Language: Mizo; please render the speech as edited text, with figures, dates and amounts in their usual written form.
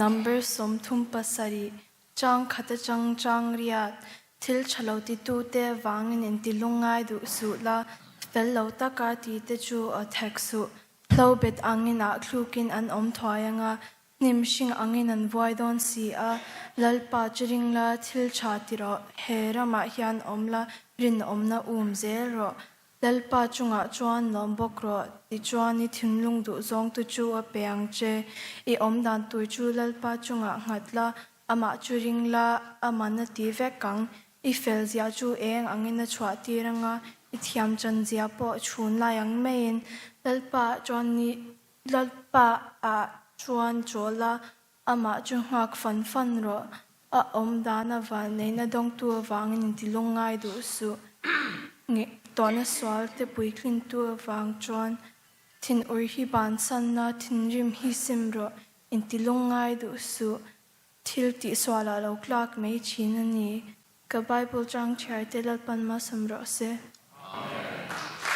Number 37, Chang khat atang chang riat, Thil tha lo titute vangin inti lungngai duh suh la, fel lo taka tite chu aw thek suh. Hlo bet angin ah thlukin an awm thuai anga, hnim hring angin an vuai dawn si a. Lalpa chu ring la, thil tha ti rawh, he ramah hian awm la, rinawmna um zel rawh. Lalpa chungah chuan lawm bawk rawh, tichuan i thinlung duh zawngtu chu a pe ang che. I awm dan tur chu Lalpa chungah nghat la, amah chu ring la, a man a ti vek ang. I fel zia chu eng angin a chhuah tir anga, i thiam chan zia pawh chhun lai ang maiin Lalpa chuan ni Lalpa ah chuan chawl la, amah chu nghak fan fan rawh. A awm dan avan neihna dawngtu avangin intilungngai duh suh. Tawhna sual te puitlintu avang chuan thinur hi bansanna thinrim hi sim rawh, intilungngai duh suh. Thil tihsualah lo tlak mai thin a ni. Ka Bible chang chhiar te Lalpan malsawm rawh se.